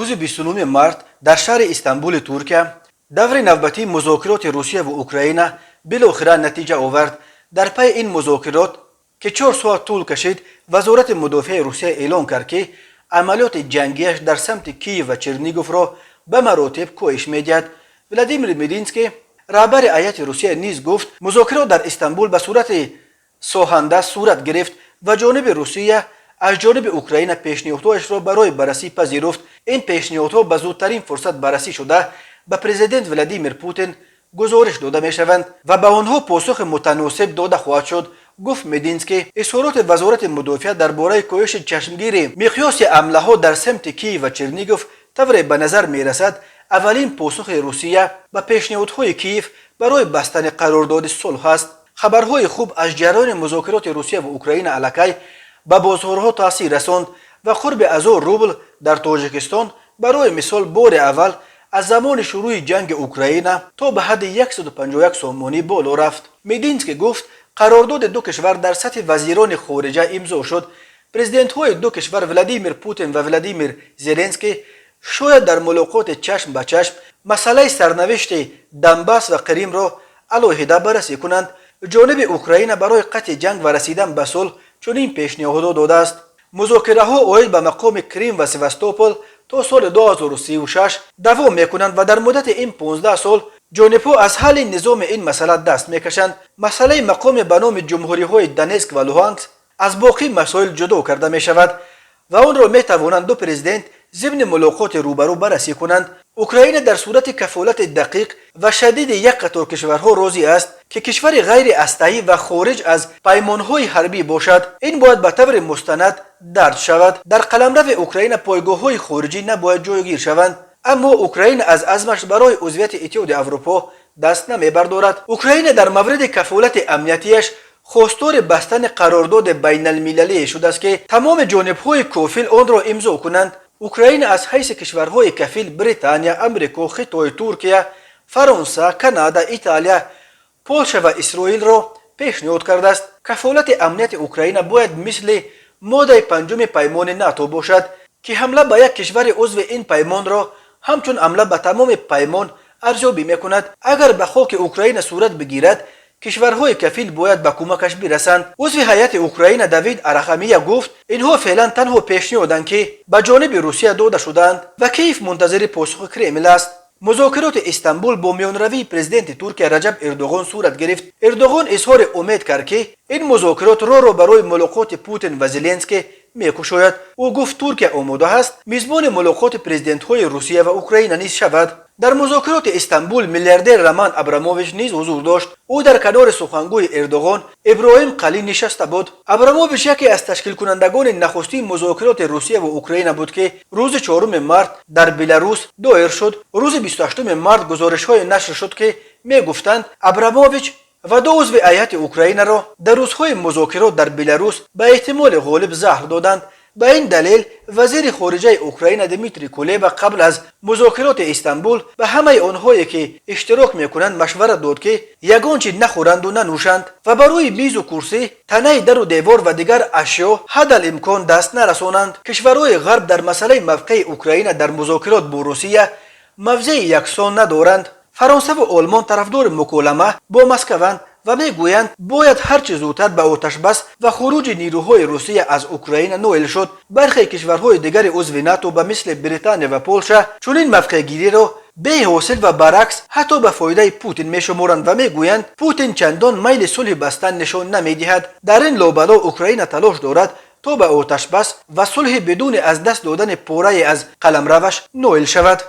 Рӯзи 29 март дар шаҳри Истанбули Туркия даври навбатии музокироти Русия ва Украина билохира натиҷа овард. Дар пайи ин музокирот, ки 4 соат тӯл кашид, Вазорати мудофиаи Русия эълон кард, ки амалиёти ҷангиаш дар самти Киев ва Черниговро ба маротиб коҳиш медиҳад. Владимир Мединский, раҳбари ҳайати Русия, низ гуфт, музокирот дар Истанбул ба сурати созанда сурат гирифт ва ҷониби Русия аз ҷониби Украина пешниҳодҳояшро барои баррасӣ пазируфт. Ин пешниҳодҳо ба зудтарин фурсат баррасӣ шуда, ба президент Владимир Путин гузориш дода мешаванд ва ба онҳо посухи мутаносиб дода хоҳад шуд, гуфт Мединский. Изҳороти Вазорати мудофиа дар бораи коҳиши чашмгири миқёси ҳамлаҳо дар самти Киев ва Чернигов тавре ба назар мерасад, аввалин посухи Русия ба пешниҳодҳои Киев барои бастани қарордоди сулҳ аст. Хабарҳои хуб аз ҷараёни музокироти Русия ва Украина аллакай ба бозорҳо таъсир расонд ва қурби 1000 рубл дар Тоҷикистон, барои мисол, бори аввал аз замони шурӯъи ҷанги Украина то ба ҳадди 151 сомонӣ боло рафт. Мединский гуфт, қарордоди ду кишвар дар сатҳи вазирони хориҷа имзо шуд. Президентҳои ду кишвар, Владимир Путин ва Владимир Зеленский, шояд дар мулоқоти чашм ба чашм масъалаи сарнавишти Донбасс ва Қримро алоҳида баррасӣ кунанд. Ҷониби Украина барои қатъи ҷанг ва расидан ба сулҳ чунин пешниҳодҳо додааст. Музокираҳо оид ба мақоми Крим ва Севастопол то соли 2036 давом мекунанд ва дар муддати ин 15 сол ҷонибҳо аз ҳалли низомии ин масъала даст мекашанд. Масъалаи мақоми ба номи ҷумҳуриҳои Донетск ва Луҳанск аз боқӣ масоил ҷудо карда мешавад ва онро метавонанд ду президент зимни мулоқоти рӯбарӯ баррасӣ кунанд. Украина дар сурати кафолати дақиқ ва шадиди як қатор кишварҳо розӣ аст, ки кишвари ғайри ҳастаӣ ва хориҷ аз паймонҳои ҳарбӣ бошад. Ин бояд ба таври мустанад дарҷ шавад. Дар қаламрави Украина пойгоҳҳои хориҷӣ набояд ҷойгир шаванд, аммо Украина аз азмаш барои узвияти Иттиҳоди Аврупо даст намебардорад. Украина дар мавриди кафолати амниятияш хостори бастани қарордоди байналмилалие шудааст, ки тамоми ҷонибҳои кофил онро имзо кунанд. Украина аз ҳайси кишварҳои кафил Британия, Амрико, Хитой, Туркия, Фаронса, Канада, Италия, Полша ва Исроилро пешниҳод кардааст. Кафолати амнияти Украина бояд мисли моддаи панҷуми паймони НАТО бошад, ки ҳамла ба як кишвари узви ин паймонро ҳамчун ҳамла ба тамоми паймон арзёбӣ мекунад. Агар ба хоки Украина сурат бигирад, кишварҳои кафил бояд ба кӯмакаш бирасанд. Узви ҳайати Украина Давид Арахамия гуфт, инҳо феълан танҳо пешниҳоданд, ки ба ҷониби Русия дода шудаанд ва Киев мунтазири посухи Кремл аст. Музокироти Истанбул бо миёнравии президенти Туркия Раҷаб Эрдоғон сурат гирифт. Эрдоғон изҳори умед кард, ки ин музокирот роҳро барои мулоқоти Путин ва Зеленский мекушояд. Ӯ гуфт, Туркия омода аст мизбони мулоқоти президентҳои Русия ва Украина низ шавад. Дар музокироти Истанбул миллиардер Роман Абрамович низ ҳузур дошт. Ӯ дар канори сухангӯи Эрдоғон Иброҳим Қалин нишаста буд. Абрамович яке аз ташкилкунандагони нахустин музокироти Русия ва Украина буд, ки рӯзи 4 март дар Беларус доир шуд. Рӯзи 28 март гузоришҳое нашр шуд, ки мегуфтанд, Абрамович ва ду узви ҳайати Украинаро дар рӯзҳои музокирот дар Беларус ба эҳтимоли ғолиб заҳр доданд. Ба ин далел вазири хориҷаи Украина Дмитрий Кулеба қабл аз музокироти Истанбул ба ҳамаи онҳое, ки иштирок мекунанд, машварат дод, ки ягон чи нахӯранду нанӯшанд ва ба рӯи мизу курсӣ, танаи дару девор ва дигар ашё ҳадал имкон даст нарасонанд. Кишварҳои Ғарб дар масъалаи мавқеи Украина дар музокирот бо Русия мавзеи яксон надоранд. Фаронсаву Олмон тарафдори муколама бо Москаванд ва мегӯянд, бояд ҳарчи зудтар ба оташбас ва хуруҷи нирӯҳои Русия аз Украина ноил шуд. Бархе кишварҳои дигари узви НАТО, ба мисли Британия ва Полша, чунин мавқеъгириро беҳосил ва баръакс, ҳатто ба фоидаи Путин мешуморанд ва мегӯянд, Путин чандон майли сулҳи бастан нишон намедиҳад. Дар ин лобало Украина талош дорад, то ба оташбас ва сулҳи бидуни аз даст додани порае аз қаламраваш ноил шавад.